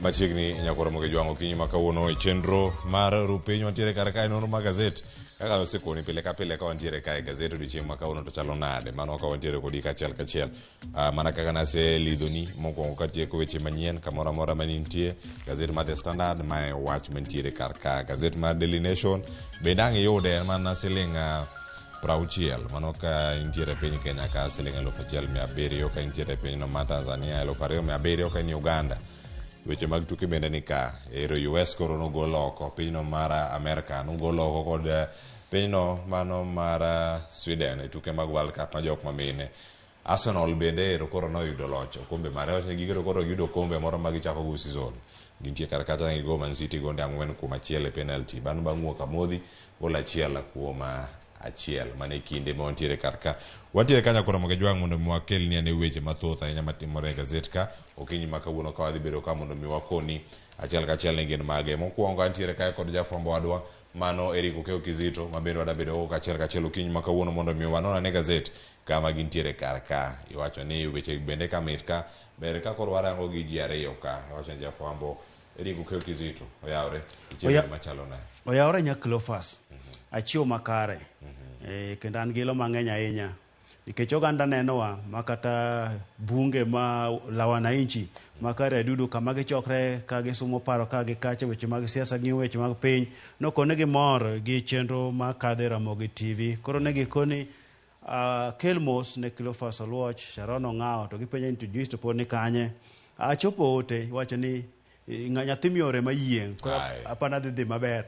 Machiegni nyakoro moge jwang' okinyi ma kawuono e chenro mar rupiny wantiere kar kae nonro mar gazet kaka osekoni pile ka pile ka wantiere kae gazet odiochieng' ma kawuono to chalo nade mano ka wantiere kodi kachiel kachiel. Mana kaka naselidhoni mokwongo katieko weche manyien kamoro amora ma nintie gazet mar The Standard mae wach mantiere kar ka gazet mar Daily Nation bende ang' iyude en mana siling 60 mano ka intiere e piny Kenya ka siling 1700 ka intiere e pinyno mar Tanzania 2700 ka in Uganda. Weche mag tuke bende ni ka ero US koro nogol oko pinyno mar Amerka nogol oko kod pinyno mano mar Sweden e tuke mag World Cup ma jok mamine. Arsenal bende ero koro noyudo loch okombe mare wacho ni gigero koro giyudo okombe moro ma gichako go season. Gintie kar kacha ne gigo Man City gonde 4-1 e penalty. Bang' bang' wuok amodhi gol 1-1 mane kinde ma wantiere kar ka. Wantiere ka nyakoro moge jwang' mondo mi wakelni ane weche mathoth ahinya matimore e gazet ka. Okinyi ma kawuono ka wadhi bedo ka mondo mi wakoni achiel kachiel ni gin mage. Mokwongo antiere kae kod jafwambo wadwa mano Eric Okeo Kizito ma bende wada bedo go kachiel kachiel okinyi ma kawuono mondo mi wanon ane gazet kama gintiere kar ka. Iwacho ni weche bende ka mit ka ber ka koro warango gi ji ariyo ka. Iwacho ni jafwambo Eric Okeo Kizito oyawre ichiemo machalo nade? Oyawre nya Cleophas. Achiew makare. Kendo an gi ilo mang'eny ahinya. Nikech oganda nenowa ma kata bunge ma la wananchi ma kare adudu kama gichokre ka gisumo paro ka gikache weche mag siasa ging'iyo weche mag piny nokone gimor gi chenro ma kadho e Ramogi TV. Koro ne gikoni kel mos ne Cleophas Oluoch, Sharon Ong'awo to gipenjo ni to Joyce to pod ni kanye. Achopo ote iwacho ni nyathi miore mayieng' koro apana dhi dhi maber.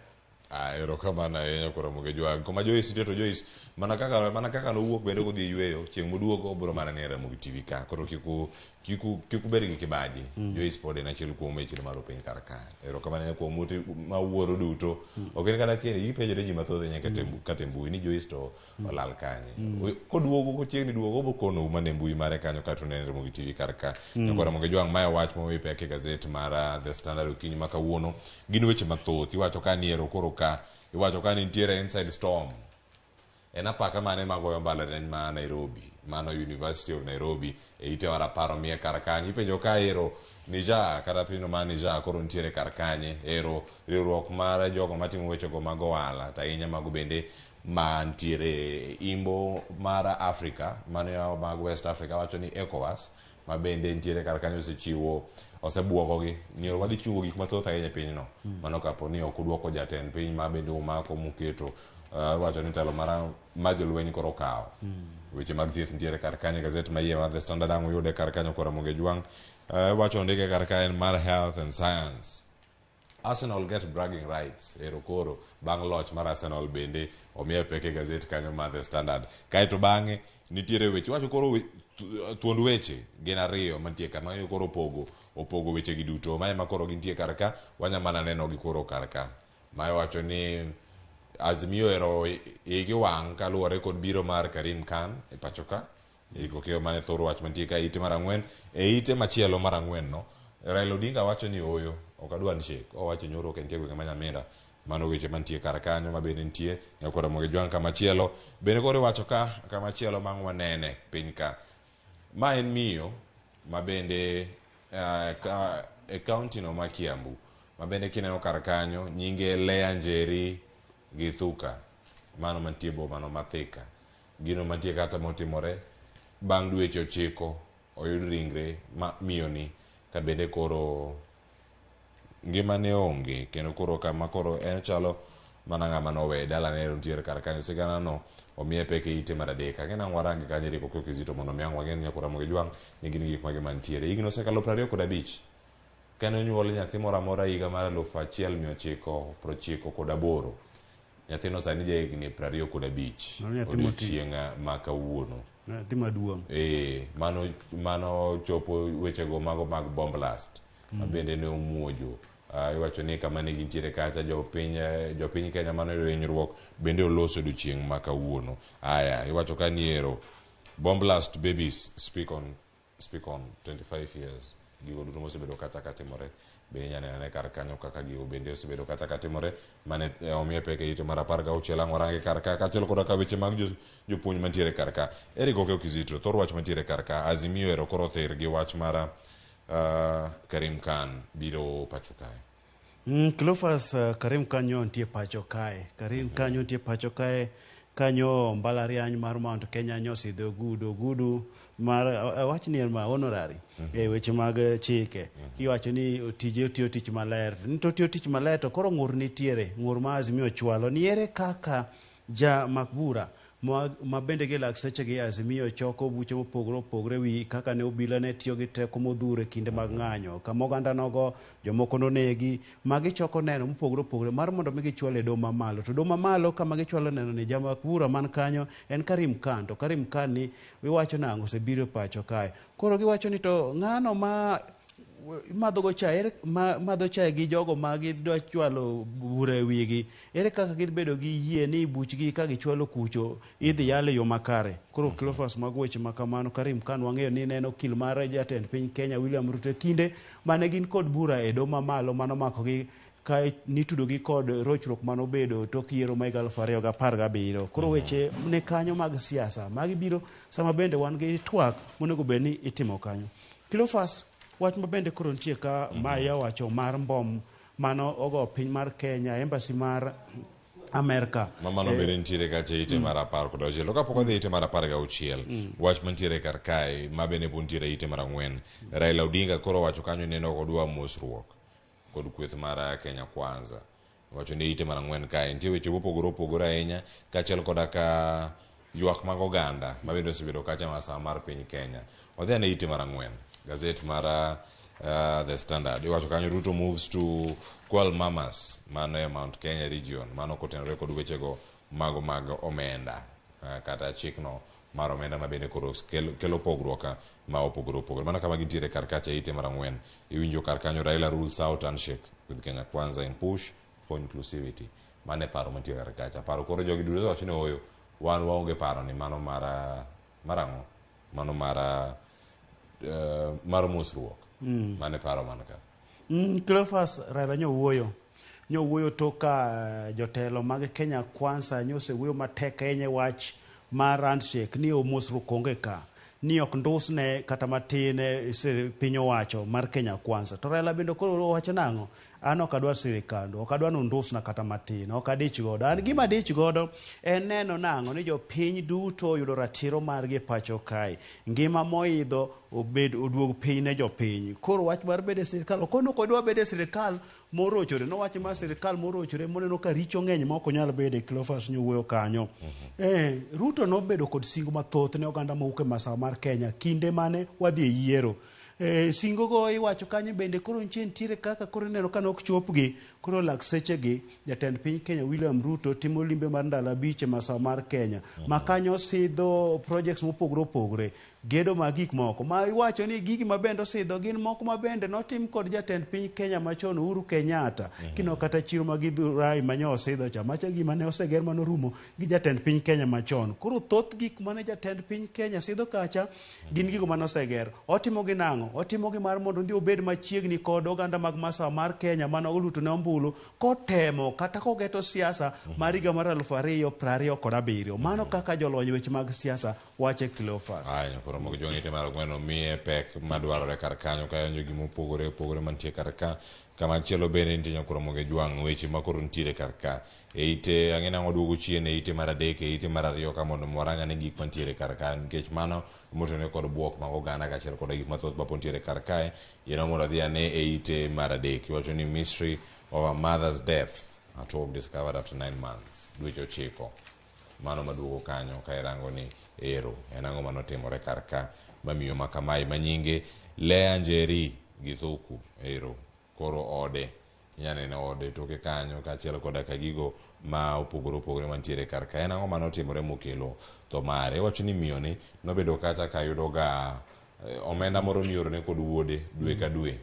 Ah, erokamano ahinya koro Ramogi Jwang'. Koma Joyce nitie to Joyce mana kaka mana kaka nowuok bende kodhi e yueyo, chieng' moduogo obiro mana ni Ramogi TV ka. Koro kik u kik u kik ubed gi kibaji. Joyce pod en achiel kuom weche mar piny kar ka. Erokamano ahinya kuom ute ma wuoro duto. Ok en kata kende, ipenjore ji mathoth ahinya kata e kata e mbui ni Joyce to olal kanye. Koduogo kochiegni duogo obo konou mana e mbui mare kanyo kato nene Ramogi TV kar ka. Nyakwa Ramogi Jwang' mae wach momi pek e gazet mar The Standard okinyi ma kawuono. Gin weche mathoth. Iwacho ka ni ero koro ka. Iwacho ka ni nitiere inside storm. En apaka mane magoyo mbalariany ma Nairobi. Mano University of Nairobi e ite mar apar omiye kar kanyo. Ipenjo ka ero Niger kata pinyno mar Niger koro nitiere kar kanye. Ero riwruok mar jogo matimo wechego mag ohala to ahinya mago bende mantiere imbo mar Africa mano mag West Africa wacho ni ECOWAS ma bende nitiere kar kanyo osechiwo osebuogogi ni wadhi chiwo gik mathoth ahinya e pinyno mano kapo ni ok udwoko jatend piny ma bende umako muketo iwacho ni telo mar jolweny koro okawo weche mag thieth nitiere kar kanyo e gazet ma iye mar The Standard ang' uyude kar kanyo koro Ramogi Jwang' iwacho ondike kar ka en mar health and science. Arsenal get bragging rights ero koro bang' loch mar Arsenal bende omiye pek e gazet kanyo mar The Standard. Kaeto bang'e nitiere weche iwacho koro thuond weche gin ariyo mantie ka ma koro opogo opogo weche gi duto ma ema koro gintie kar ka wanya mana neno gi koro kar ka. Ma iwacho ni Azimio ero igi wang' kaluwore kod biro mar Karim Khan e pacho ka. Iko keyo mane thoro wach mantie ka ite mar ang'wen. E ite machielo mar ang'wen no, Raila Odinga wacho ni ooyo, ok adwa handshake. Owacho nyoro ka entie gwenge ma Nyamira. Mano weche mantie kar kanyo ma bende nitie. Nyakwa Ramogi Jwang' kamachielo. Bende koro iwacho ka kamachielo ma ang' wanene piny ka. Ma en miyo ma bende ka e county no ma Kiambu. Ma bende kineno kar kanyo nyinge Leah Njeri Githuka. Mano mantie e boma no ma Thika. Gino mantie kata motimore bang' dweche 9 oyud ringre ma miyoni ka bende koro ngimane onge kendo koro kama koro en chalo mana ng'ama nowe dalane ero nitiere kar kanyo sigana no omiye pek e ite mar adek. Ang'e nang'o warange kanyo Eric Okiyo Kizito mondo mi ang' wang'e ni nyakwa Ramogi Jwang' ni gin gik mage mantiere. Higni osekalo 25 kane onyuol nyathi moro amora higa mar 1998. Nyathino sani ja higni 25 Mano nyathi moti. odiochieng' ma kawuono. Nyathi maduong'. Ee, mano mano chopo wechego mago mag bomb blast ma bende ne omuojo. Iwacho ni kama ne gintiere kacha jopiny jopiny Kenya mane oyudo hinyruok bende oloso odiochieng' ma kawuono. Aya, iwacho ka ni ero bomb blast babies speak on speak on 25 years gigo duto mosebedo kacha katimore bende inyalo neno ane kar kanyo kaka gigo bende osebedo kacha katimore mane omiye pek e ite mar 16 ang' warange kar ka kaachiel koda ka weche mag jopuonj mantiere kar ka. Eric Okeyo Kizito thor wach mantiere kar ka Azimio ero koro othir gi wach mar Karim Khan biro pacho kae. Cleophas Karim Khan nyo nitie pacho kae. Karim Khan nyo nitie pacho kae kanyo mbalariany mar Mount Kenya nyo osidho ogudu ogudu mar awach ni en ma honorary e weche mag chike. Iwacho ni tije otiyo tich maler. Ni to otiyo tich maler to koro ng'ur nitiere, ng'ur ma Azimio ochwalo ni ere kaka ja mak bura ma bende gi lakseche gi Azimio choko buche mopogore opogore wi kaka ne obila ne tiyo gi teko modhuro e kinde mag ng'anyo kama oganda nogo jomoko nonegi ma gichoko neno mopogore opogore mar mondo mi gichwal e doho mamalo. To doho mamalo kama gichwalo neno ni jamak bura man kanyo en Karim Khan to Karim Khan ni iwacho nang'o osebiro e pacho kae. Koro giwacho ni to ng'ano ma madhogo chae ere ma madho chae gi jogo ma gidwa chwalo bura e wigi ere kaka gidhi gi yie ni buchgi ka gichwalo kucho idhi yal e yo makare. Koro Cleophas mago weche ma kamano. Karim Khan wang'eyo ni ne en okil mar jatend piny Kenya William Ruto e kinde mane gin kod bura e doho mamalo manomakogi ka nitudogi kod rochruok manobedo tok yiero ma higa 2017. Koro weche ne kanyo mag siasa magi biro sama bende wan gi twak monego bed ni itimo kanyo. Cleophas, wach ma bende koro nitie ka ma iya wacho mar mbom mano ogo piny mar Kenya, embassy mar Amerka. Ma mano bende nitiere kacha e ite mar 16. To kapok wadhi e ite mar 16, wach mantiere kar kae ma bende pod nitiere e ite mar 4. Raila Odinga koro owacho kanyo ni en ok odwa mosruok kod kweth mar Kenya Kwanza. Owacho ni ite mar 4 kae nitie weche mopogore opogore ahinya kaachiel koda ka ywak mag oganda ma bende osebedo kacha masawa mar piny Kenya. Wadhi ane ite mar 4. Gazet mar The Standard. Iwacho kanyo Ruto moves to quell murmurs mano e Mount Kenya region. Mano kotenore kod wechego mago mag omenda kata chikno mar omenda ma bende koro kelo pogruok ma opogore opogore. Mano kama gintiere kar kacha ite mar 4. Iwinjo kar kanyo Raila rules out handshake with Kenya Kwanza in push for inclusivity. Mano e paro mantie kar kacha. Paro koro jogi duto wacho ni ooyo wan waonge paro ni mano mar mar ang'o? Mano mar mar mosruok. Mano e paro man ka. Cleophas Raila nyowuoyo. Nyowuoyo tok ka jotelo mag Kenya Kwanza nyosewuoyo matek ahinya e wach mar handshake ni mosruok onge ka. Ni ok ndusne kata matin piny owacho mar Kenya Kwanza. To Raila bende koro owacho nang'o? An ok adwar sirikand, ok adwar ni undusna kata matin, ok adich godo. An gima adich godo en neno nang'o ni jopiny duto oyudo ratiro margi e pacho kae. Ngima moidho obed oduog piny ne jopiny. Koro wach mar bedo e sirikal, ok ok odwa bedo e sirikal morochore. Nowacho mar sirikal morochore moneno ka richo ng'eny ma ok onyal bede. Cleophas nyowuoyo kanyo. Ruto nobedo kod singo mathoth ne oganda mowuok e masawa mar Kenya kinde mane wadhi e yiero. Singo go iwacho kanyo bende koro nitie nitiere kaka koro ineno ka nok chopgi koro laksechegi jatend piny Kenya William Ruto timo limbe mar ndalo 5 e masawa mar Kenya ma kanyo sidho projects mopogore opogore gedo mag gik moko ma iwacho ni gigi ma bende osidho gin moko ma bende notim kod jatend piny Kenya machon Uhuru Kenyatta. Kino kata chiro ma Githurai manyo osidho cha macha gima ne oseger manorumo gi jatend piny Kenya machon. Koro thoth gik mane jatend piny Kenya sidho kacha gin gigo mane oseger. Otimo gi nang'o? Otimo gi mar mondo odhi obed machiegni kod oganda mag masawa mar Kenya mane oluto ne ombulu kotemo kata kogeto siasa mar higa mar 2027. Mano kaka jolony weche mag siasa wache Cleophas. Aya, koro mogo jwang' ite mar 4 omiye pek madwarore kar kanyo ka yanjo gima opogore opogore mantie kar ka. Kama chielo bende nitie nyakoro mogo jwang' weche ma koro nitiere kar ka. E ite ang'e nang'o duogo chien e ite mar 3 e ite mar 2 ka mondo warang ane gik mantiere kar ka nikech mano motenore kod buok mag oganda kaachiel kod gik mathoth mapod nitiere kar kae. Yieno mondo adhi ane e ite mar 3. Iwacho ni mystery of a mother's death at home discovered after 9 months. Dweche 9. Mano maduogo kanyo ka irango ni ero en ang'o manotimore kar ka mamiyo ma kamae manyinge Lea Njeri Githuku ero koro ode inya neno ode toke kanyo kaachiel koda ka gigo ma opogore opogore mantiere kar ka. En ang'o manotimore mokelo tho mare? Iwacho ni miyo ni nobedo kacha ka yudo ga omenda moro miorone kod wuode dwe ka dwe.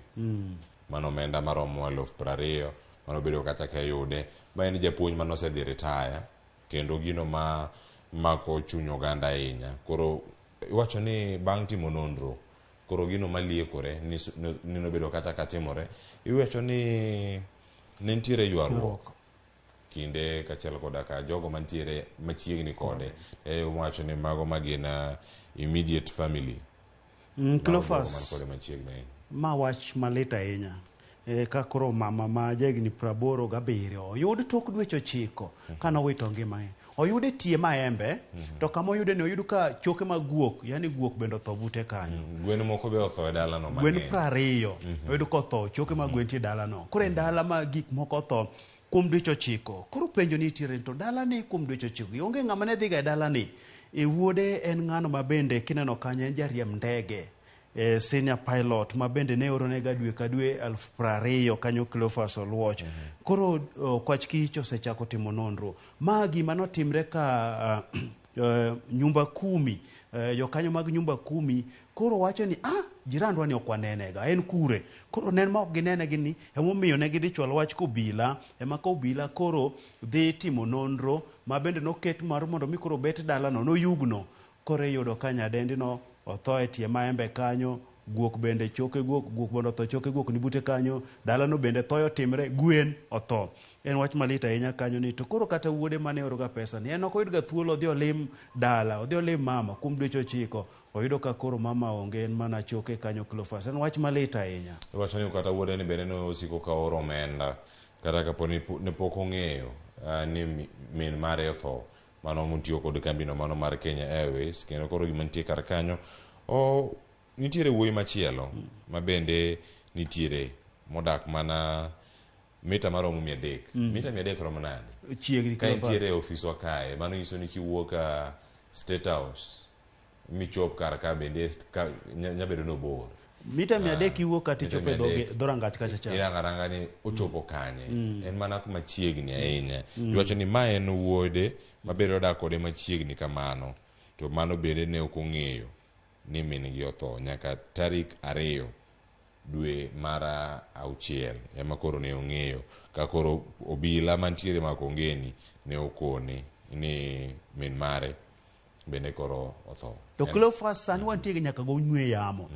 Mano omenda maromo 20,000 manobedo kacha ka yude. Ma en japuonj manosedhi retire kendo gino ma mako chuny oganda ahinya. Koro iwacho ni bang' timo nonro koro gino maliekore ni nobedo kacha ka timore. Iwacho ni ne nitiere ywaruok kinde kaachiel koda ka jogo mantiere machiegni kode. Iwacho ni mago ma gin immediate family. Cleophas man kode machiegni. Ma wach malit ahinya. E, ka koro mama ma jahigni 87 oyud tok dweche 9 kanowito ngimane. Oyude tie maembe, to kama oyude ni oyud ka choke mag guok, yani guok bende otho bute kanyo. Gwen moko be otho e dalano Gwen mang'eny. 20 oyud kotho, choke mag gwen tie dalano. Koro en dala ma gik moko otho kuom dweche 9. Koro penjo nitiere ni to dalani kuom dweche 9 onge ng'ama ne dhiga e dalani. E wuode en ng'ano ma bende kineno kanyo en jariemb ndege. Senior pilot ma bende ne oronega dwe ka dwe 20,000 kanyo Cleophas Oluoch. Koro Okwach Kich osechako timo nonro. Ma gima notimre ka nyumba kumi, jokanyo mag nyumba kumi koro wacho ni jirandwa ni ok wanenega, en kure? Koro nen ma ok ginene gi ni emomiyo ne gidhi chwalo wach kobila, ema kobila koro dhi timo nonro ma bende noket mar mondo mi koro bet dalano noyugno. Koro iyudo ka nyadendi no otho e tie maembe kanyo, guok bende choke guok, guok bende otho choke guok ni bute kanyo, dalano bende thoyo timre, gwen otho. En wach malit ahinya kanyo ni to koro kata wuode mane oroga pesa ni en ok oyudga thuolo odhi olim dala, odhi olim mama kuom dweche 9, oyudo ka koro mama onge, en mana choke kanyo Cleophas. En wach malit ahinya. Iwacho ni kata wuode ni bende ne osiko ka oro omenda kata kapo ni ne pok ong'eyo ni min mare otho. Mano motiyo kod kambino mano mar Kenya Airways. Kendo koro gima nitie kar kanyo, nitiere wuoyi machielo ma bende nitiere modak mana mita maromo 300. Mita 300 romo nade? Chiegni Ka entiere e ofiswa kae, mano nyiso ni kiwuok State House michop kar ka bende nyabedo ni obor. Mita 300 iwuok kata ichopo e dhorangach kacha cha. Irango aranga ni ochopo kanye. En mana kuma chiegni ahinya. Iwacho ni ma en wuode ma bende odak kode machiegni kamano. To mano bende ne ok ong'eyo ni min gi otho nyaka tarik 2 dwe mar 6 ema koro ne ong'eyo ka koro obila mantiere Makongeni ne okone ni min mare bende koro otho. To Cleophas sani wantie nyaka go ong'we yamo.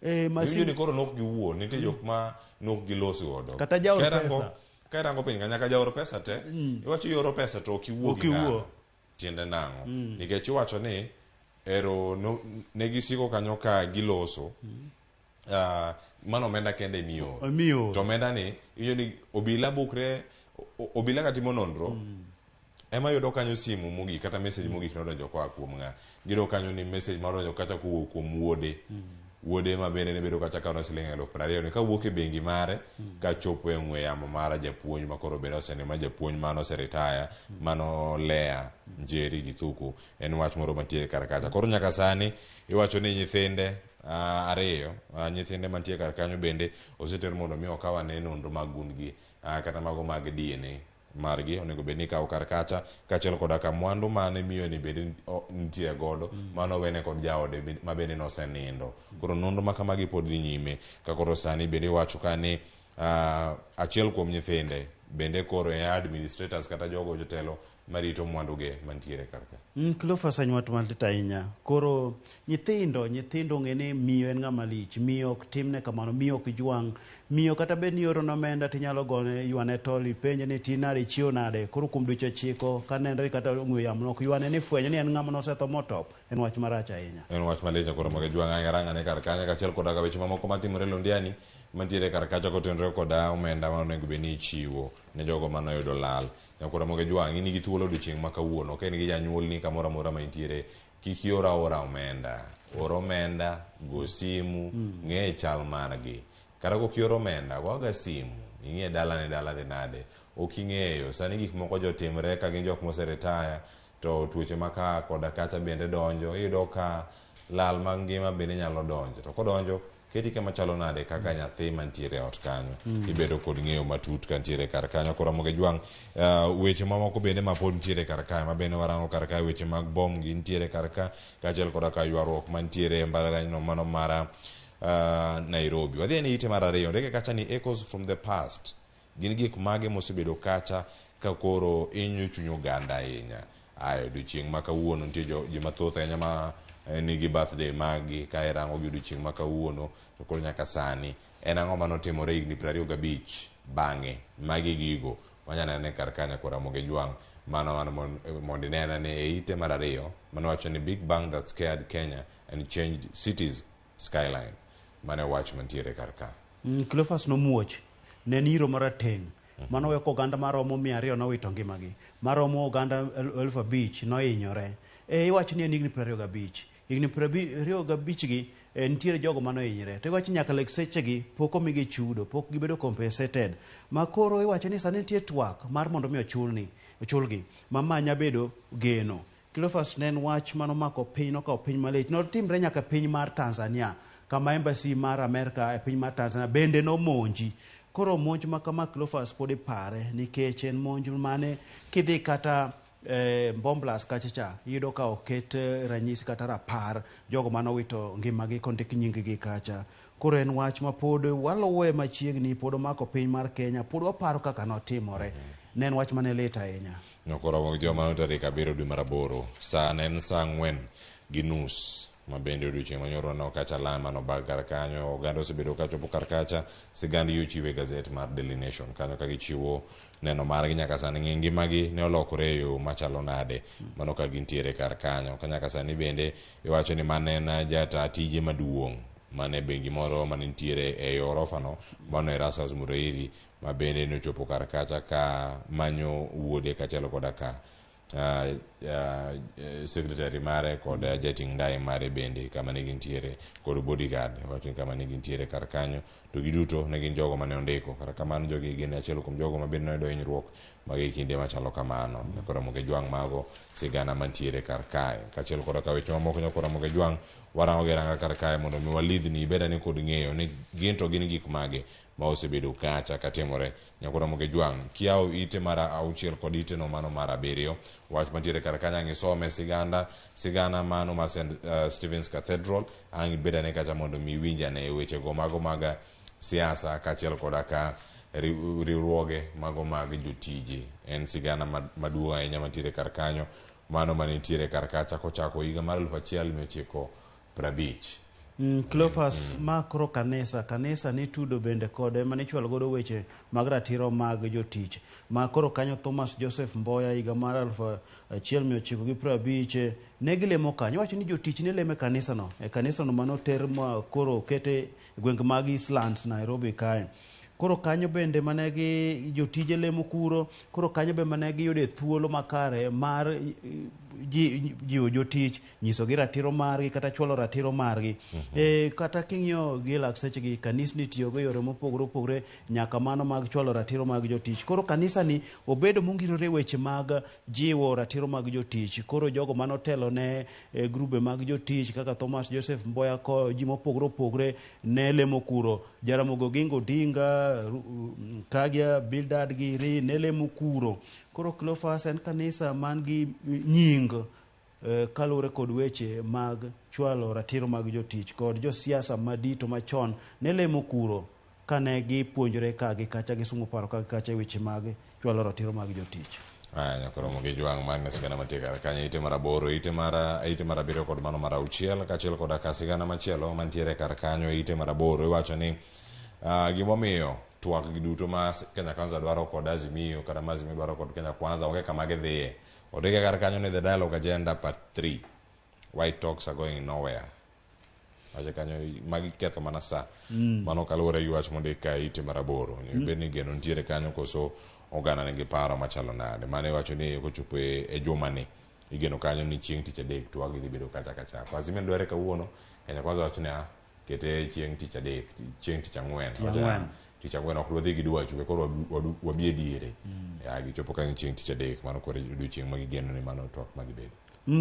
Iwinjo ni koro nok giwuo, nitie jok ma nok gilos godo. Kata jaor pesa. Ka irango piny ka nyaka jaor pesa te, iwacho ioro pesa to ok iwuo gi ng'ano. Tiende nang'o? Nikech iwacho ni ero ne gisiko kanyo ka giloso. Mano omenda kende emioro. To omenda ni iwinjo ni obila bukre, obila katimo nonro, ema yudo kanyo simu mogik kata message mogik nodonjo koa kuom ng'a. Giyudo kanyo ni message madonjo kacha kowuok kuom wuode. Wuode ma bende ne bedo kacha ka siling 20,000 ni kawuok e bengi mare kachopo e ong'we yamo mara japuonj ma koro bende osene ma japuonj mano oseretire mano Lea Njeri Githuku. En wach moro mantiere kar kacha. Koro nyaka sani iwacho ni nyithinde 2 nyithinde mantie kar kanyo bende oseter mondo mi okaw ane nonro mag gundgi kata mago mag DNA margi onego bed ni ikawo kar kacha kaachiel koda ka mwandu mane miyo ni bende nitie godo mano wene kod jaode ma bende nosenindo. Koro nonro ma kamagi pod dhi nyime ka koro sani bende iwacho ka ni achiel kuom nyithinde bende koro e administrators kata jogo jotelo marito mwandu ge mantiere kar ka. Cleophas en wach malit ahinya. Koro nyithindo ong'e ni miyo en ng'ama lich, miyo ok timne kamano, miyo ok jwang', miyo kata bed ni ioro omenda tinyalo gone ywane tol ipenje ni ti nade ichiewo nade. Koro kuom dweche 9 kanenre kata ong'we yamo ok ywane ni fwenyo ni en ng'ama nosetho motop, en wach marach ahinya. En wach malich koro mag jwang' arang'ane kar kanyo kaachiel koda weche mamoko matimore Londiani mantiere kar kacha kotenore koda omenda ma onego bed ni ichiwo ne jogo manoyudo lal. Nyakora moge jwang' in gi thuolo odiochieng' ma kawuono ka in gi janyuolni kamoro amora ma intiere kik ior aora omenda, or omenda, go simu, ng'e chal margi. Kata kok ioro omenda, go aga simu, ing'e dalane dala dhi nade. Ok ing'eyo, sani gik moko jotimre ka gin jok moseretire to tuoche ma ka koda kacha bende donjo, iyudo ka lal mag ngima bende nyalo donjo. To kodonjo, keti kama chalo nade kaka nyathi mantiere e ot kanyo. Ibedo kod ng'eyo matut ka ntiere kar kanyo. Koro Ramogi Jwang', weche mamoko bende ma pod ntiere kar kae, ma bende warango kar kae, weche mag bom gi ntiere kar ka, kaachiel koda ka ywaruok mantiere e mbalariany no mano mara Nairobi. Wadhi ane ite mar 2, ndike kacha ni Echoes from the Past. Gin gik mage mosebedo kacha ka koro inyo chuny oganda ahinya. Ayo odiochieng' ma kawuono nitie ji mathoth ahinya ma nigi birthday maggi ka irango gi odiochieng' ma kawuono to koro nyaka sani en ang'o manotimore higni 25 bang'e. Magi gigo wanyalo nene kar ka nyakwar Ramogi Jwang' mano mano mondo inena ni e ite mar 2 mano wacho ni Big Bang that scared Kenya and changed cities skyline. Mano e wach mantiere kar ka. Cleophas nomuoch. Ne en iro marateng'. Mano weko oganda maromo 200 nowito ngimagi. Maromo oganda 5,000 nohinyore. E, iwacho ni en higni 25. Higni 25 gi nitiere jogo mane ohinyre. To iwacho nyaka lek sechegi pok omigi chudo, pok gibedo compensated. Ma koro iwacho ni sani nitie twak mar mondo mi ochulni, ochulgi. Ma ma nya bedo geno. Cleophas ne en wach mane omako piny, nokawo piny malich. Notimre nyaka piny mar Tanzania, kama embassy mar Amerka e piny mar Tanzania bende nomonji. Koro monj ma kama Cleophas pod ipare nikech en monj mane kidhi kata Mbomblas kacha cha, iyudo ka oket ranyisi kata rapar jogo mane owito ngimagi kondik nying gi kacha. Koro en wach ma pod waluwe machiegni, pod omako piny mar Kenya, pod waparo kaka notimore. Ne en wach mane lit ahinya. Nokoromo gi joma no tarik 7 dwe mar 8. Saa ne en saa 4:30 ma bende odiochieng' manyoro no kacha lam mano bag kar kanyo. Oganda osebedo ka chopo kar kacha. Sigand gi ochiwe e gazet mar Daily Nation kanyo ka gichiwo neno margi nyaka sani ng'i ngimagi ne olokore e yo machalo nade mano ka gintiere kar kanyo. Ka nyaka sani bende iwacho ni mane en jata tije maduong' mane bengi moro mane nitiere e orofa no mano Erastus Mureithi ma bende nochopo kar kacha ka manyo wuode kaachiel koda ka secretary mare kod jating' ndai mare bende kama ne gintiere kod bodyguard wacho ni kama ne gintiere kar kanyo to giduto ne gin jogo mane ondiko. Kata kamano jogi gin achiel kuom jogo ma bende noyudo hinyruok mag e kinde machalo kamano. Nyakoro Ramogi Jwang' mago sigana mantiere kar kae. Kaachiel koda ka weche mamoko Nyakoro Ramogi Jwang' warango gi ranga kar kae mondo mi walidhni ibed ane kod ng'eyo ni gin to gin gik mage ma osebedo kacha katimore. Nyakoro Ramogi Jwang' kiyawo ite mar 6 kod ite no mano mar 7 wach mantiere kar kanyo ang' isome siganda sigana mano mar St. Stephen's Cathedral ang' ibed ane kacha mondo mi iwinj ane weche go mago mag siasa kaachiel koda ka riwruoge mago mag jotije. En sigana maduong' ahinya mantiere kar kanyo mano manitiere kar kacha kochako higa mar 1950. Cleophas, ma koro kanisa, kanisa nitudo bende kode mane ichwalo godo weche mag ratiro mag jotich. Ma koro kanyo Thomas Joseph Mboya higa mar 1950 ne gilemo kanyo. Iwacho ni jotich ne lemo e kanisa no, e kanisa no mane oter ma koro okete e gwenge mag Eastlands Nairobi kae. Koro kanyo bende mane gi jotije lemo kuro, koro kanyo be mane giyude thuolo makare mar jiwo jotich, nyisogi ratiro margi kata chwalo ratiro margi. Kata king'iyo gi lakseche gi kanisni itiyogo e yore mopogore opogore nyaka mano mag chwalo ratiro mag jotich. Koro kanisa ni obedo mongirore weche mag jiwo ratiro mag jotich. Koro jogo manotelo ne grube mag jotich kaka Thomas Joseph Mboya ko ji mopogore opogore ne lemo kuro. Jaramogi Oginga Odinga, Kaggia, Bildad giri ne lemo kuro. Koro Cleophas en kanisa man gi nying kaluwore kod weche mag chwalo ratiro mag jotich kod josiasa madito machon ne lemo kuro kane gipuonjore ka gi kacha gisumo paro ka gi kacha e weche mag chwalo ratiro mag jotich. Aya, Nyakoro Ramogi Jwang' man sigana mantie kar kanyo ite mar 8, ite mar 7 kod mano mar 6 kaachiel koda ka sigana machielo mantiere kar kanyo ite mar 8 iwacho ni gimomiyo twak gi duto ma Kenya Kwanza dwaro kod Azimio kata ma Azimio dwaro kod Kenya Kwanza onge kama gidhiye. Ondike kar kanyo ni the dialogue agenda part 3 why talks are going nowhere. Wacho kanyo magi ketho mana sa. Mano kaluwore gi wach mondik ka ite mar 8. Onego bed ni geno nitiere kanyo koso oganda nigi paro machalo nade. Mano iwacho ni kochopo e jumani igeno kanyo ni chieng' tich adek twak dhi bedo kacha kachako. Azimio dware kawuono, Kenya Kwanza wacho ni kete chieng' tich adek, chieng' tich ang'wen. Tich ang'wen. Tich ang'wen ok dwadhi gi dwachu, we koro wabi e diere. Ya gichopo kanyo chieng' tich adek, mano koro odiochieng' ma gigeno ni mano twak ma gibedo.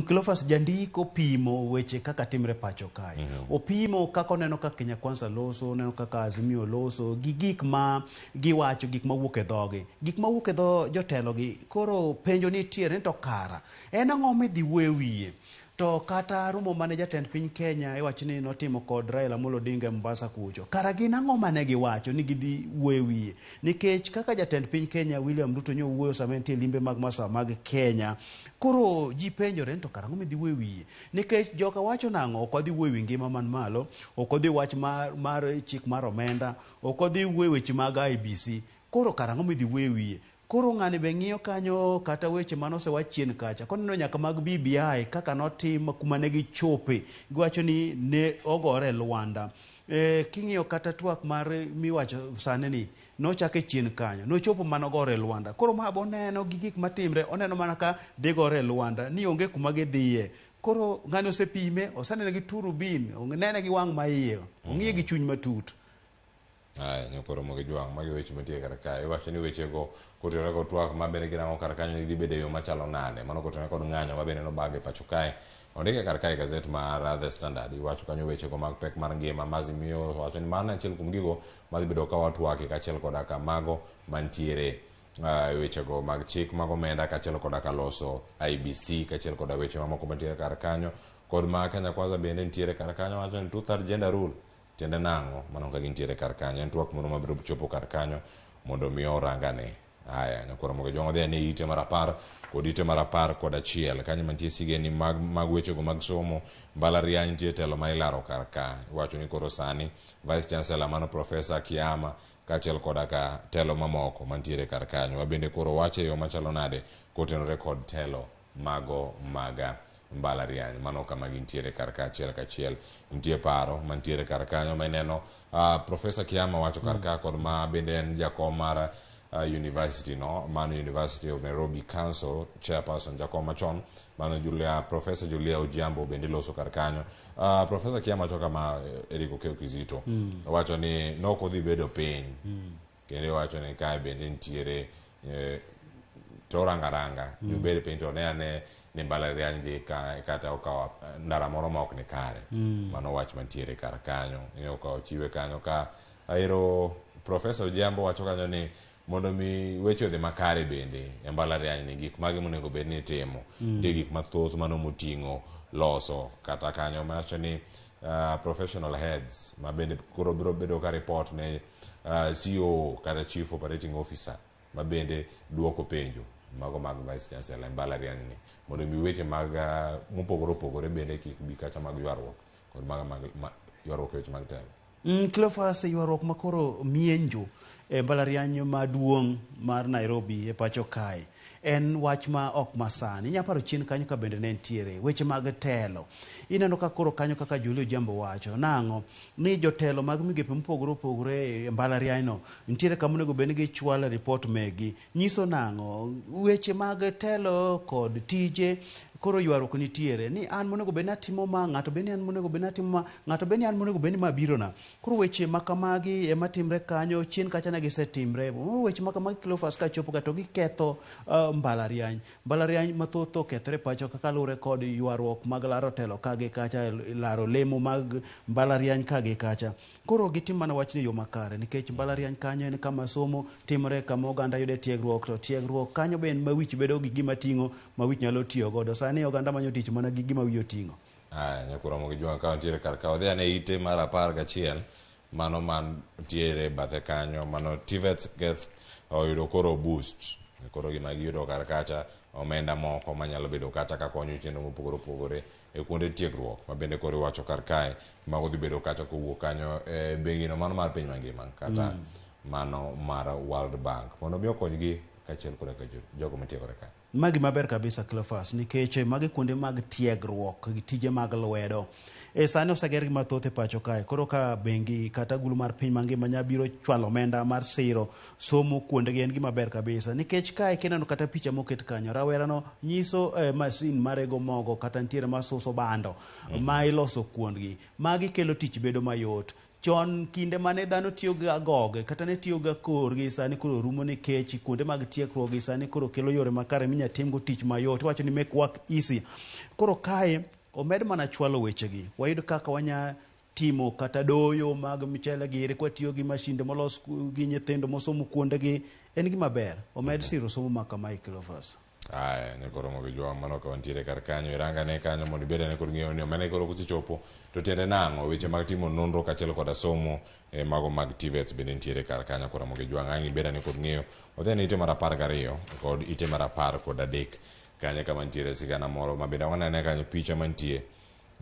Cleophas jandiko pimo weche kaka timre pacho kae. Opimo kaka oneno ka Kenya Kwanza loso, oneno kaka Azimio loso, gi gik ma giwacho, gik ma wuok e dhogi. Gik ma wuok e dho jotelo gi, koro penjo nitiere ni to kara, en ang'o midhi wuoyo wiye? To kata romo mane jatend piny Kenya iwacho ni notimo kod Raila Amolo Odinga e Mombasa kucho, kara gin ang'o mane giwacho ni gidhi wuoyo wiye? Nikech kaka jatend piny Kenya William Ruto nyo wuoyo sama entie limbe mag masawa mag Kenya, koro ji penjore ni to kara ang'o midhi wuoyo wiye? Nikech joka wacho nang'o, ok wadhi wuoyo wi ngima man malo, ok wadhi wach mar chik mar omenda, ok wadhi wuoyo weche mag IEBC. Koro kara ang'o midhi wuoyo wiye? Koro ng'ani be ng'iyo kanyo kata weche mane osewach chien kacha. Koneno nyaka mag BBI kaka notim kuma ne gichope. Giwacho ni ne ogore e lwanda. King'iyo kata twak mar miwacho sani ni nochake chien kanyo. Nochopo mana ogore e lwanda. Koro ma boneno gi gik matimre, oneno mana ka dhi gore e lwanda ni onge kuma gidhiye. Koro ng'ani osepime, osenene gi turubin, onene gi wang' ma iye, ong'iye gi chuny matut. Aya, nyokoro mogi jwang' magi weche mantie kar kae. Iwacho ni wechego kotenore kod twak ma bende girango kar kanyo ni dhi bedo e yo machalo nade. Mano kotenore kod ng'anyo ma bende nobag e pacho kae. Ondike kar kae gazet mar The Standard. Iwacho kanyo wechego mag pek mar ngima ma Azimio wacho ni mano achiel kuom gigo madhi bedo ka watwake kaachiel koda ka mago mantiere wechego mag chik mag omenda kaachiel koda ka loso IEBC kaachiel koda weche mamoko mantiere kar kanyo. Kod ma Kenya Kwanza bende nitiere kar kanyo wacho ni two-third gender rule tiende nang'o mano ka gintiere kar kanyo en twak moro mabiro chopo kar kanyo mondo mi orangane. Aya, nyakwar Ramogi Jwang' odhi ane ite mar 10 kod ite mar 11 kanyo mantie sigeni mag wechego mag somo. Mbalariany nitie telo ma ilaro kar ka. Iwacho ni koro sani Vice Chancellor mano Professor Kiama kaachiel koda ka telo mamoko mantiere kar kanyo. Wabende koro wache yo machalo nade kotenore kod telo mago maga mbalariany. Mano kama gintiere kar ka achiel kachiel. Nitie paro mantiere kar kanyo ma ineno Professor Kiama wacho kar ka kod ma bende en jakom mar university no, mano University of Nairobi Council chairperson jakom machon mano Julia, Professor Julia Ojiambo bende loso kar kanyo. Professor Kiama wacho kama, Eric Okeyo Kizito owacho ni nok odhi bedo piny kendo owacho ni kae bende nitiere to ranga ni obed piny to ne ane ni mbalariany dhi kata okawo ndara moro ma ok ni kare. Mano wach mantiere kar kanyo. Ing'eyo ka ochiwe kanyo ka ero Professor Ojiambo wacho kanyo ni mondo mi weche odhi makare bende e mbalariany ni gik mage monego bed ni itimo. Nitie gik mathoth mano moting'o loso kata kanyo mawacho ni professional heads ma bende koro biro bedo ka report ne CEO kata Chief Operating Officer ma bende duoko penjo mago mag Vice Chancellor e mbalariany ni mondo mi weche mag mopogore opogore bende kik bi kacha mag ywaruok kod mag ywaruok e weche mag telo. Cleophas, ywaruok makoro mienjo e mbalariany maduong' mar Nairobi e pacho kae en wach ma ok masani. Inya paro chien kanyo ka bende ne nitiere weche mag telo. Ineno ka koro kanyo kaka Julio Jambo wacho nang'o ni jotelo mag migepe mopogore opogore e mbalariany no nitiere kama onego bed ni gichwale report megi. Nyiso nang'o weche mag telo kod tije koro ywaruok nitiere ni an monego bed ni atimo ma, ng'ato bed ni an monego bed ni atimo ma, ng'ato bed ni an monego bed ni ma biro na. Koro weche ma kamagi ema timre kanyo, chien kacha ne gisetimre. Weche ma kamagi Cleophas kachopo ka to giketho mbalariany. Mbalariany mathoth okethore pacho kaka luwore kod ywaruok mag laro telo ka gi kacha, laro lemo mag mbalariany ka gi kacha. Koro gitim mana wachni e yo makare nikech mbalariany kanyo en kama somo timore, kama oganda yude tiegruok, to tiegruok kanyo be en ma wich bedo gi gima ting'o ma wich nyalo tiyo godo. Sani oganda manyo tich mana gi gima wiye oting'o. Aya, nyakoro Ramogi Jwang' ka wantiere kar ka wadhi ane ite mar 11 mano mantiere bathe kanyo mano TVET gets oyudo koro boost. Koro gima giyudo kar kacha omenda moko manyalo bedo kacha ka konyo chenro mopogore opogore e kuonde tiegruok ma bende koro iwacho kar kae mago dhi bedo kacha kowuok kanyo e bengi no mano mar piny mangima kata mano mar World Bank mondo mi okonygi kaachiel koda ka jogo matiegore ka. Magi maber kabisa Cleophas, nikech magi kuonde mag tiegruok gi tije mag lwedo. Sani oseger gi mathoth e pacho kae. Koro ka bengi kata agulu mar piny mangima nya biro chwalo omenda mar siro somo kuondegi en gima ber kabisa. Nikech kae kineno kata picha moket kanyo, rawerano nyiso masin marego mogo kata nitiere masuso bando ma iloso kuondgi. Magi kelo tich bedo mayot. Chon kinde mane dhano tiyo gi agoge kata ne tiyo gi korgi, sani koro rumo nikech kuonde mag tiegruok gi sani koro kelo yore makare minya timgo tich mayot. Iwacho ni make work easy. Koro kae omed mana chwalo wechegi. Wayud kaka wanya timo kata doyo mag michele giri kwatiyo gi mashinde molos gi nyithindo mosomo kuondegi. En gima ber. Omed siro somo ma kamae Cleophas. Aya, nyakoro Ramogi Jwang' mano ka wantiere kar kanyo irangane kanyo mondo ibed ane kod ng'eyo ni omenda koro kosechopo to tiende nang'o weche mag timo nonro kaachiel koda somo mago mag TVETs bende nitiere kar kanyo koro Ramogi Jwang' ang' ibed ane kod ng'eyo. Wadhi ane ite mar 12 kod ite mar 13 kanyo kama nitiere sigana moro ma bende wanene kanyo picha mantie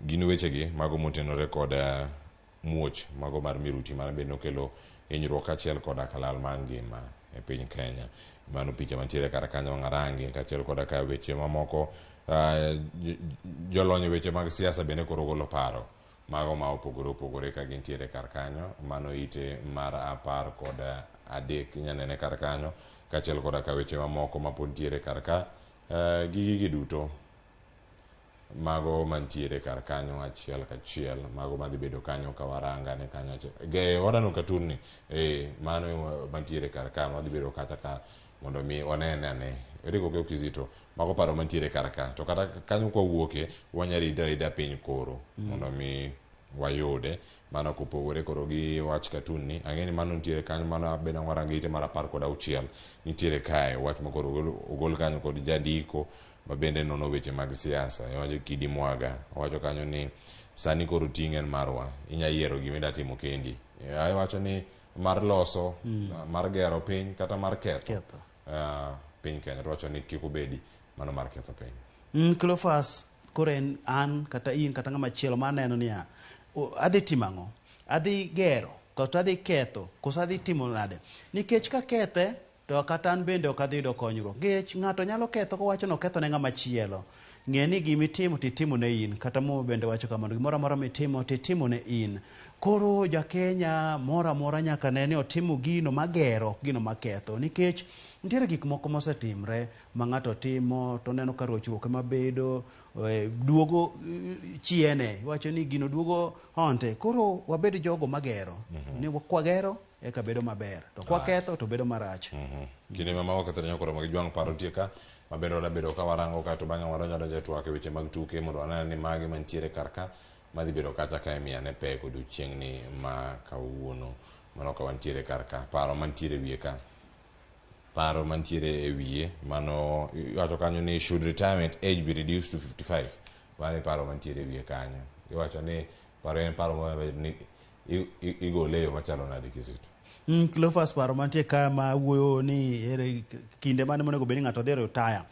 gin wechegi mago motenore kod muoch mago mar miruti mano bende nokelo hinyruok kaachiel koda kalal mar ngima. e piny Kenya. Mano picha mantiere kar kanyo ng'arangi kaachiel koda ka weche mamoko. Jolony e weche mag siasa bende koro golo paro mago ma opogore opogore ka gintiere kar kanyo. Mano ite mar 13 inya nene kar kanyo kaachiel koda ka weche mamoko mapod ntiere kar ka. Gigi gi duto mago mantiere kar kanyo achiel kachiel, mago madhi bedo kanyo ka warangane kanyo achiel ge waneno katun ni mano mantiere kar ka madhi bedo kata ka mondo mi wanene ane. Eric Okeyo Kizito, mago paro mantiere kar ka to kata kanyo kwa wuoke wanya rida rida piny koro mondo mi wayude. Mano kopogore koro gi wach katun ni ang'e ni mano nitiere kanyo. Mano bende warango ite mar 16 nitiere kae wach makoro ogol kanyo kod jandiko ma bende nono weche mag siasa. Iwacho Kidi Mwaga owacho kanyo ni sani koro ting' en marwa, inya yiero gima ida timo kendi. Iwacho ni mar loso, mar gero piny kata mar ketho piny Kenya, to wacho ni kik obedi mano mar ketho piny. Cleophas, koro en an kata in kata ng'ama chielo maneno niya, adhi timo ang'o? Adhi gero kata adhi ketho koso adhi timo nade? Nikech kakethe to kata an bende ok adhi yudo konyruok. Nikech ng'ato nyalo ketho kowacho ni oketho ne ng'ama chielo. Ng'e ni gimitimo titimo ne in, kata Muma bende wacho kamano, gimoro amora mitimo titimo ne in. Koro ja Kenya moro amora nyaka ne ni otimo gino magero, ok gino maketho. Nikech nitiere gik moko mosetimre ma ng'ato timo to oneno ka rochruok ema bedo, duogo chiene, iwacho ni gino duogo honte. Koro wabed jogo magero. Ni kwagero eka bedo maber, to kwaketho to bedo marach. Kinde ma mago kethore nyakoro mag jwang' paro nitie ka mabende wadabedo ka warango ka to bang'e wadonjo adonja e twak e weche mag tuke mondo wanene ni mage mantiere kar ka madhi bedo kacha ka imiyane pek odiochieng'ni ma kawuono. Mano ka wantiere kar ka, paro mantiere e wiye ka, paro mantiere e wiye mano iwacho kanyo ni should retirement age be reduced to 55? Mano e paro mantiere e wiye kanyo. Iwacho ni paro en paro ma ni igole e yo machalo nade, Kizito? Cleophas, paro mantie ka ma wuoyo ni ere kinde mane monego bed ni ng'ato dhi retire,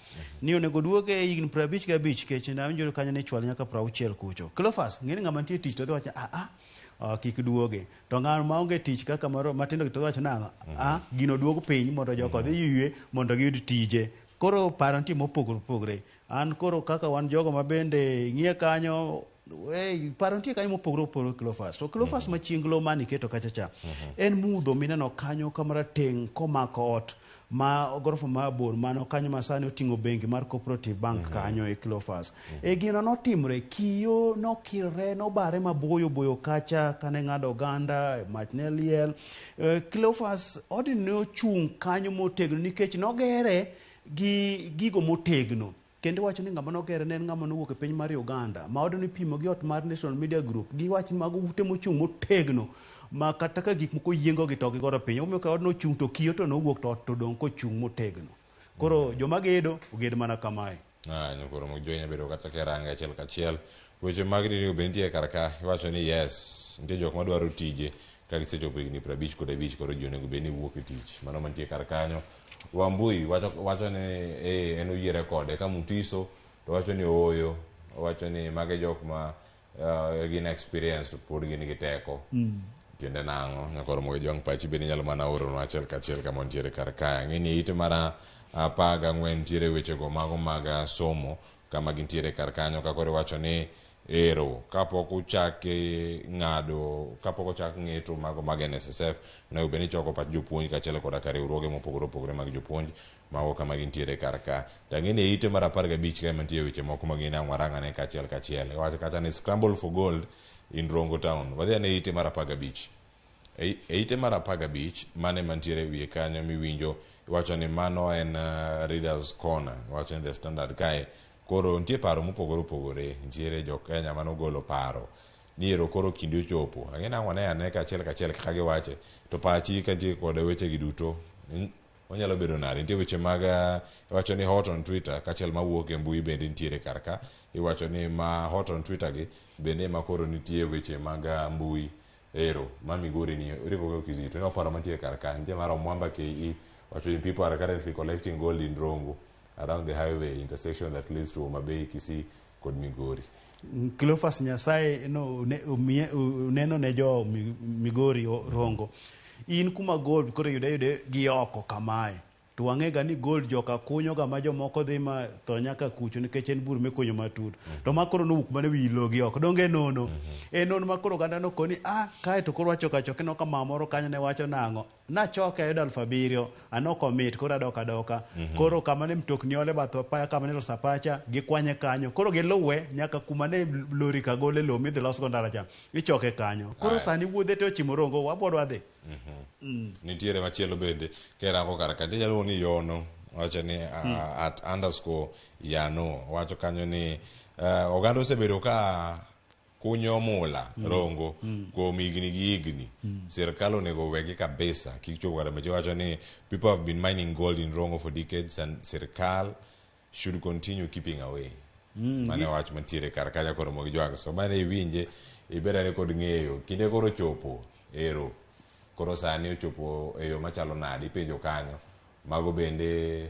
ni onego duoge e higni 55, kech nawinjo kanyo ni chwal nyaka 60 kucho. Cleophas, ng'e ni ng'ama nitie tich to dhi wacho ah ah, kik duoge, to ng'ama maonge tich kaka moro matindo to dhi wacho nang'o, ah, gino duog piny mondo joko odhi ywe mondo giyud tije. Koro paro nitie mopogore opogore. An koro kaka wan jogo ma bende ng'iye kanyo. Hey, paro nitie kanyo mopogore opogore, Cleophas. To Cleophas, machienglo mane iketo kacha cha en mudho mineno kanyo kama rateng' komako ot ma gorofa mabor mano kanyo ma sani oting'o bengi mar Cooperative Bank kanyo e Cleophas. E gino notimre, kiyo nokirre nobare maboyo boyo kacha kane ng'ado oganda mach ne liel. Cleophas, odni ne ochung' kanyo motegno nikech nogere gi gigo motegno, kendo iwacho ni ng'ama nogere ne en ng'ama nowuok e piny mar Uganda, ma odni ipimo gi ot mar National Media Group. Giwacho ni mago ute mochung' motegno ma kata ka gik moko yiengo gi to gigoro piny. Omiyo ka odno ochung' to kiyo to nowuok to ot to dong' kochung' motegno. Koro joma gedo oged mana kamae. Nyokoro mag jonya bedo kata kerange achiel kachiel weche mag dini be nitie kar ka. Iwacho ni yes, nitie jok madwaro tije ka gisechopo higni 55, koro ji onego bed ni wuok e tich. Mano mantie kar kanyo. Wambui wacho ni en oyiere kode ka Mutiso to wacho ni ooyo. Owacho ni mage jok ma gin experience to pod gin gi teko. Tiende nang'o, nyakoro mogo jwang' pachi bende inyalo mana oronwa achiel kachiel kama ntiere kar kae. Ang'e ni ite mar 14 ntiere wechego mago mag somo kama gintiere kar kanyo ka koro iwacho ni ero kapok uchak ng'ado, kapok ochak ng'eto mago mag NSSF, onego bed ni ichoko pach jopuonj kaachiel koda ka riwruoge mopogore opogore mag jopuonj mago kama gintiere kar ka. To ang'e ni e ite mar 15 kae mantie weche moko ma gin ang' warang'ane kachiel kachiel. Iwacho kacha ni scramble for gold in Rongo Town. Wadhi ane ite mar 15. E ite mar 15 mane mantiere e wiye kanyo miwinjo iwacho ni mano en Readers Corner. Iwacho ni The Standard kae koro nitie paro mopogore opogore. Nitiere jo Kenya manogolo paro ni ero koro kinde ochopo. Ang'e nang' wane ane kachiel kachiel kaka giwache. To pachi ka nitie kod wechegi duto onyalo bedo nade? Nitie weche mag iwacho ni hot on Twitter kaachiel mawuok e mbui bende nitiere kar ka. Iwacho ni ma hot on Twitter gi bende ema koro nitie weche mag mbui ero ma Migori ni Eric Kizito ino paro mantie kar ka. Nitie mar Omwamba KE wacho ni people are currently collecting gold in Rongo around the highway intersection that leads to Homa Bay, Kisii kod Migori. Cleophas, Nyasaye no ne, neno ne jo Migori Rongo. In kuma gold koro yude yude gi oko kamae. To wang'ega ni gold joka kunyoga ma jomoko dhi ma tho nyaka kucho nikech en bur mikunyo matut. To ma koro nowuok mana e wi lowo gi oko. Donge en nono? En nono ma koro oganda nokoni, ah, kae to koro wachoka achoka ineno ka mama moro kanyo ne wacho nang'o? Nachoke ayudo aluf abiriyo, an ok omit koro adok adoka. Koro kama ne mtokni ole bath apaya kama ne iloso apacha, gikwanye kanyo. Koro giluwe nyaka kuma ne lori ka gole lowo midhi losgo ndara cha. Ichoke kanyo. Koro Aya. sani wuodhe te ochimo Rongo, wabodwa dhi. Nitiere machielo bende kerango kar ka iluongo ni Yono wacho ni at underscore Yano wacho kanyo ni oganda osebedo ka kunyo mula Rongo kuom higni gi higni. Sirkal onego wegi kabisa kik chop kata meche wacho ni people have been mining gold in Rongo for decades and sirkal should continue keeping away. Mano e wach mantiere kar kanyo koro mogi jwang. So mane iwinje ibed ane kod ng'eyo kinde koro chopo ero koro sani ochopo e yo machalo nade ipenjo kanyo mago bende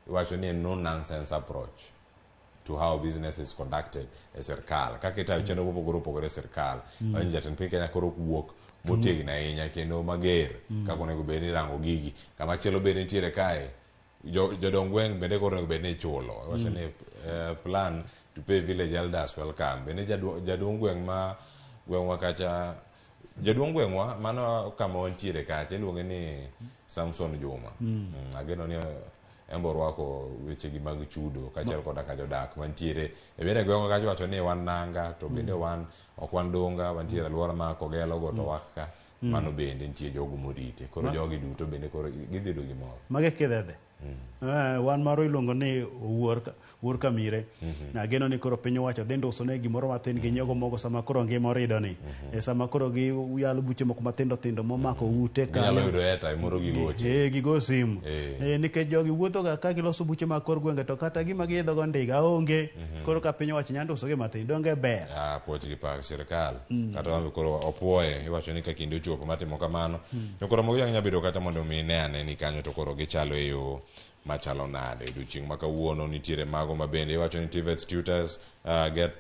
iwacho ni en no nonsense approach to how business is conducted e sirkal kaka itayo chenro mopogore opogore e sirkal. Wacho ni jatend piny Kenya koro wuok motegno ahinya kendo mager kaka onego bed ni irango gigi. Kama chielo bende nitiere kae jodong gweng' bende koro onego bed ni ichulo. Iwacho ni plan to pay village elders welcome. Bende jaduong' gweng' ma gweng'wa kacha jaduong' gweng'wa mano kama wantiere kacha iluonge ni Samson Juma. Ageno ni en be orwako wechegi mag chudo kaachiel koda ka jodak mantiere e bende gweng'wa kacha iwacho ni wan nanga to bende wan ok wan dunga wantiere alwora ma Kogelo go to wak ka mano bende nitie jogo morite koro jogi duto bende koro gidhi yudo gimoro. Mage kidhedhe. Wan maro iluongo ni wuor kamire. Ageno ni koro piny owacho dhi nduso ne gimoro mathin ginyiewo mogo sama koro ngima orido ni. Sama koro giyalo buche moko matindo tindo momako ute Ginyalo yudo airtime moro gigoche. Gigo simu. Nikech jogi wuotho ga ka giloso buche mag kor gwenge to kata gima giidho go ndiga onge. Koro ka piny owacho nyalo nduso gi mathin donge ber. Puoch gi pak sirkal. Kata wan be koro opuoye iwacho ni ka kinde ochopo matimo kamano. To koro moko nyalo bedo kata mondo mi ne ane ni kanyo to koro gichalo e yo machalo nade. Odiochieng' ma kawuono nitiere mago ma bende iwacho ni TVET tutors get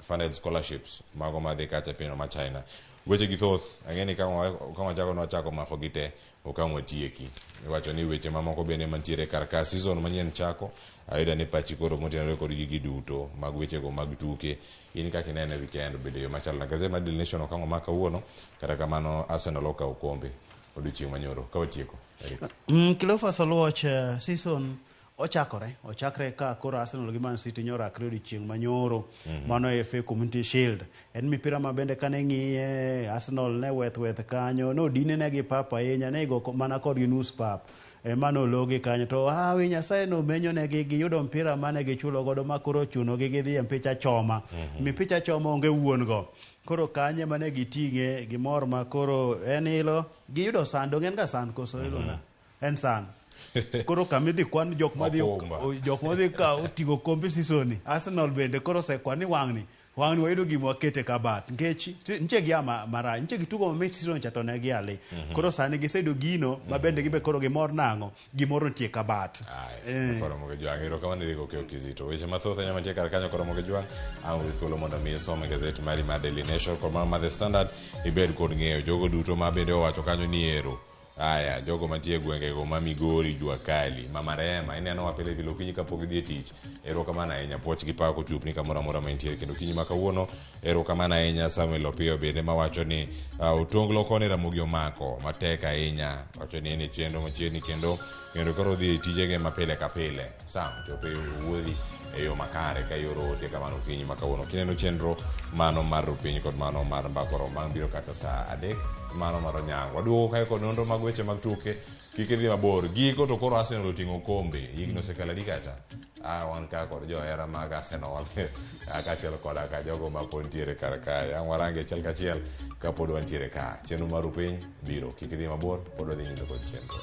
funded scholarships mago madhi kacha e pinyno ma China. Weche gi thoth ang'e ni ka wachako nwachako mako gi te ok ang' watieki. Iwacho ni weche mamoko bende mantiere kar ka season manyien chako ayudo ni pachi koro motenore kod gigi duto mag wechego mag tuke in kaka inene weekend obedo e yo machalo na gazet mar Daily Nation ok ang' omak kawuono kata kamano Arsenal okawo kombe odiochieng' manyoro ka watieko. Eric. Cleophas Oluoch, season ochakore ochakre ka koro Arsenal gi Man City nyorakre odiochieng' manyoro. Mano e FA Community Shield. En mipira ma bende kane ng'iye Arsenal ne weth weth kanyo nodine ne gi pap ahinya ne igo mana kodgi nus pap ema nologi kanyo to hawi Nyasaye nomenyo negi giyudo mpira mane gichulo godo ma koro ochuno gi gidhi e mpicha choma. Mipicha choma onge wuon go. Koro kanye mane giting'e gimor ma koro en ilo giyudo san donge en ga san koso iluongo en san. Koro kama idhi kwan jok madhi Okumba. jok madhi ka oting'o kombe season ni Arsenal bende koro osekwan ni wang'ni wang'ni wayudo gima wakete kabat nikech nitie gia marach nitie gitugo mamit season cha to ne giali. Koro sani giseyudo gino ma bende gibe koro gimor nang'o gimoro nitie kabat. Koro mogo jwang' erokamano Eric Okeyo Kizito. Weche mathoth ahinya mantie kar kanyo koro mogo jwang' ang' gi thuolo mondo mi isom e gazet mari mar Daily Nation kod mano mar The Standard ibed kod ng'eyo jogo duto ma bende owacho kanyo ni ero aya jogo mantie e gwengego ma Migori, Jua Kali, Mama Rehema ineno wa pile pile okinyi kapok idhi e tich erokamano ahinya puoch gi pak ochupni kamoro amora ma intiere kendo okinyi ma kawuono erokamano ahinya Samuel Opiyo bende mawacho ni otonglo koni Ramogi omako matek ahinya wacho ni en e chenro machiegni kendo koro odhi e tijege ma pile ka pile Sam chope wuodhi e yo makare ka ioro ote kamano okinyi ma kawuono kineno chenro mano mar rupiny kod mano mar mbakoro mang biro kata saa 3 mano mar onyango waduogo kae kod nonro mag weche mag tuke kik idhi mabor giko to koro Arsenal oting'o kombe higni osekalo adi kacha wan ka kod johera mag Arsenal kaachiel koda ka jogo ma pod ntiere kar kae ang' warange achiel kachiel kapod wantiere ka chenro mar rupiny biro kik idhi mabor pod wadhi nyime kod chenro.